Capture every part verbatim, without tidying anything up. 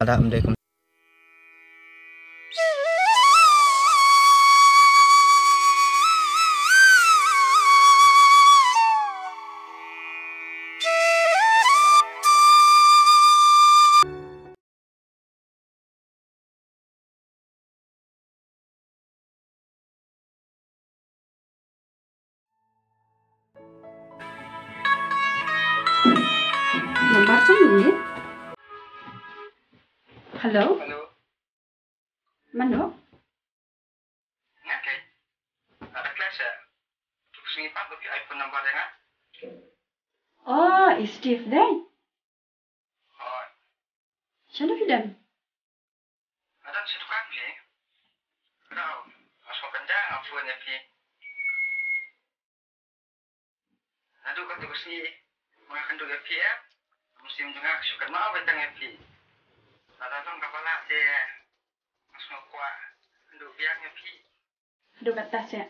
Lada ym dei kum Nambar jong ngi. Hello. Hello. Mano? Nga kei. Ada kelas ya? Tuk sngi pat bagi iPhone nambar ya nga. Oh, i Steve dei. Hooid. Shano phi don? Nga don sha dukan phi. Kdaw, nga sngewkynja nga phone ïa phi. Naduh kata ka sngi ma nga kynduh ïa phi em. Mynsiem jong nga ka shu kynmaw beit tang ïa phi. Lada long kaba lah te nga sngewkwah kynduh biang ïa phi. Haduh katta seh.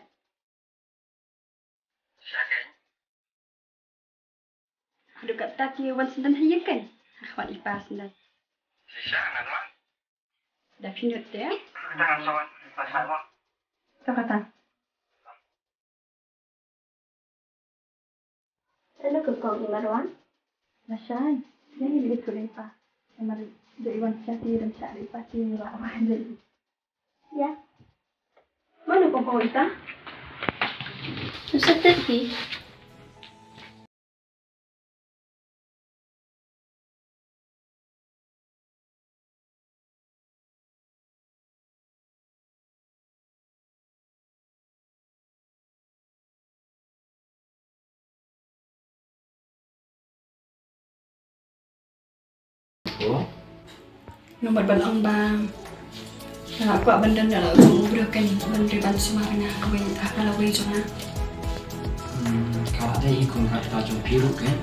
Shisha keiñ. Haduh katta ki wan sdang ha ïing keiñ. Ha khmat i pa sdang. Shisha ngan wan. Da phi nud te. Kata ngan sa wan. Sa sa wan. Kata kata. Hello, ka kong i Marwan. Lashai, ngi ngi tu lei pa. Namar dei wan sha ti dei sha dei pa ti ngi ba wan dei. Ya. Mano kong kong ita? Susah tadi. Nga mut ban ong ba nga la kwah ban don da la u briew keiñ ban ri ban sumar nga kawei ha ka lawei jong nga. Hmm, ka la dei hi kum kata jong phi ruh keiñ.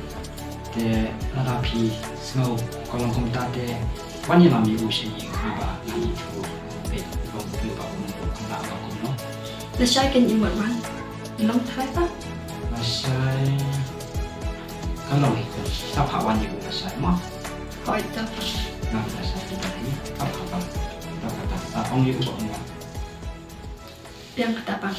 Te lada phi sngew ka long kumta te wan ïalam ïa u sha ïing haba ngan ïathuh. Peit long phi ba kum kum la ba kum no. Lashai keiñ i mut wan. Long thai ta? Lashai. Ka long hi keiñ. Ta phah wan ïa u lashai mo. Hooid to. Ngan lashai kita hi. Ta phah wan. Ta kata. Ta ong ïa u ba ong wan. Biang kata pang.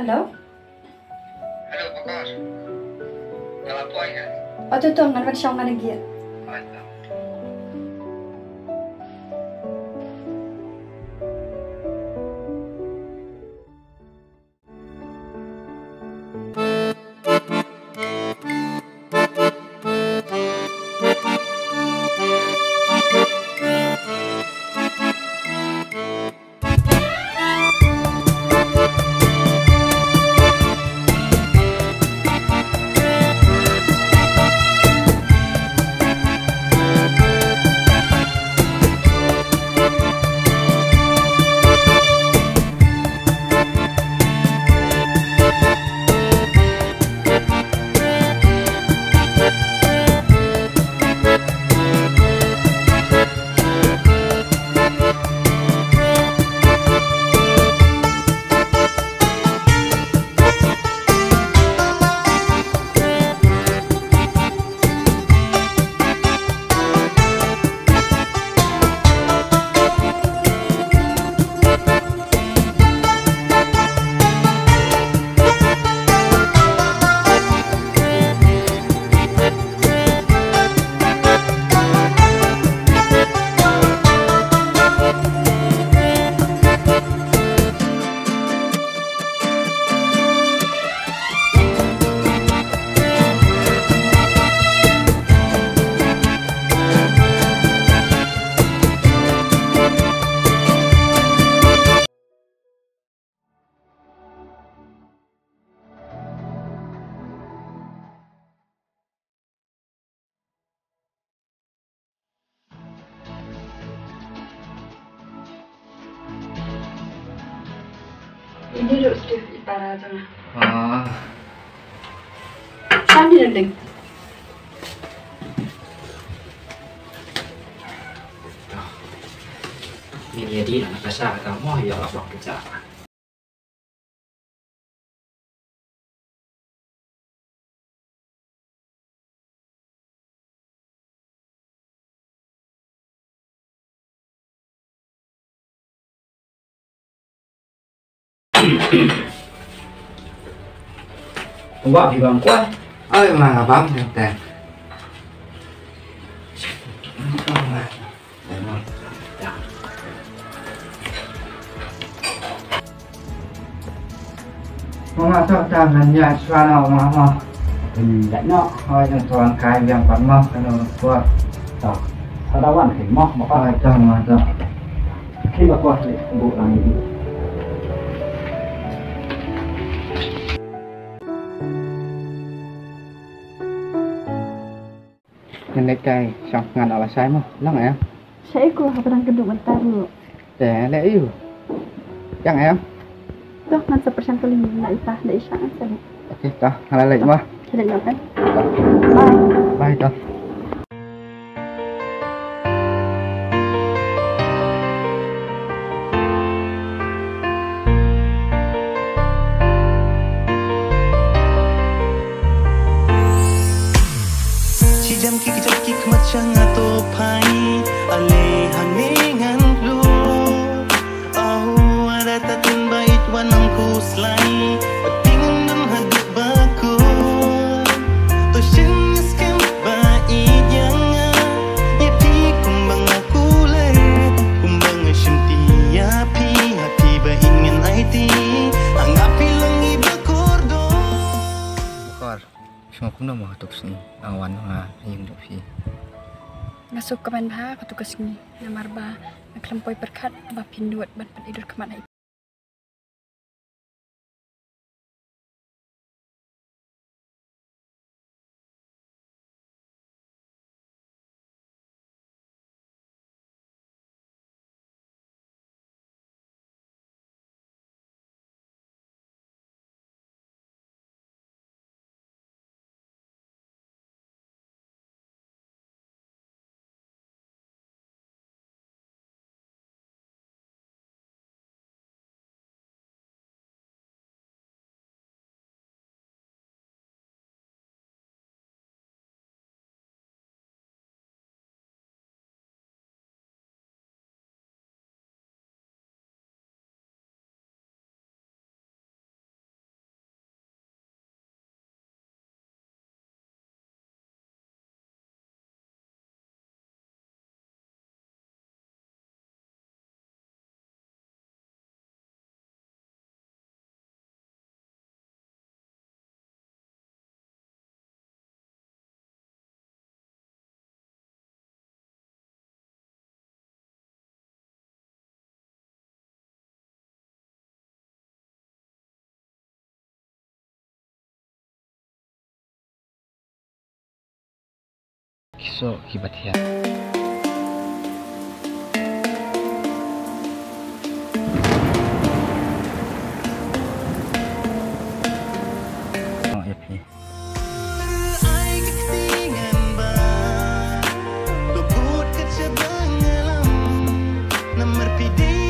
Hello? Hello, Pakar. Nga la poi nga. Oh, to, to, ngan wan shong nga na gate. Alright, to. Ini dok Steve i para jong nga. Ah. Sani ding. Ini dia di na ka sha ka mo ïa la bok ka. Wa hi bang kwa. Ai ma bang te. Mo ma, to ta ngan ïa shuwa noh ma mo. Hmm, ïa noh. Hoi, ngan to ngan kai biang pat mo, kano ko. To. Sa da wan ki mo, mo ko. Hoi, to ma, to. Ki ba ko si bu lang ni. Ngan leit kai shong, ngan ïa la shai mo. Long em? Shai ko haba dang kynduh mynta ruh. Te leh ïa u. Yang em? To ngan sa pyrshang kylli na i pa, da i shang sa leh. Okay, to ngan la leit mo. Leit mo kan? To. Bye. Bye to. Shi jam ki jam ki khmat sha nga to phai, ale hane ngan lu. Ahu ara ta tin ba it wanam ku slai, ba ting nam haduh ba ku. To shin skem ba it yang nga, ya ti kum ba nga kulai, kum ba nga shim ti ya pi, ha ti ba it ngan ai ti, anga pi lang i ba kordor. Bukor, sngewbha kumno mo hatuk sngi, ang wan nga ïing dok phi. Nga suk kaban bha hatuk sngi, namar ba nga khlem poi pyrkhat ba phin duat ban pat idur khmat ai. Ki soh ki ba thiah. Oh, ïa phi. Ai ka kti ngan ba, to bud ka jabang alam. Namar phi dei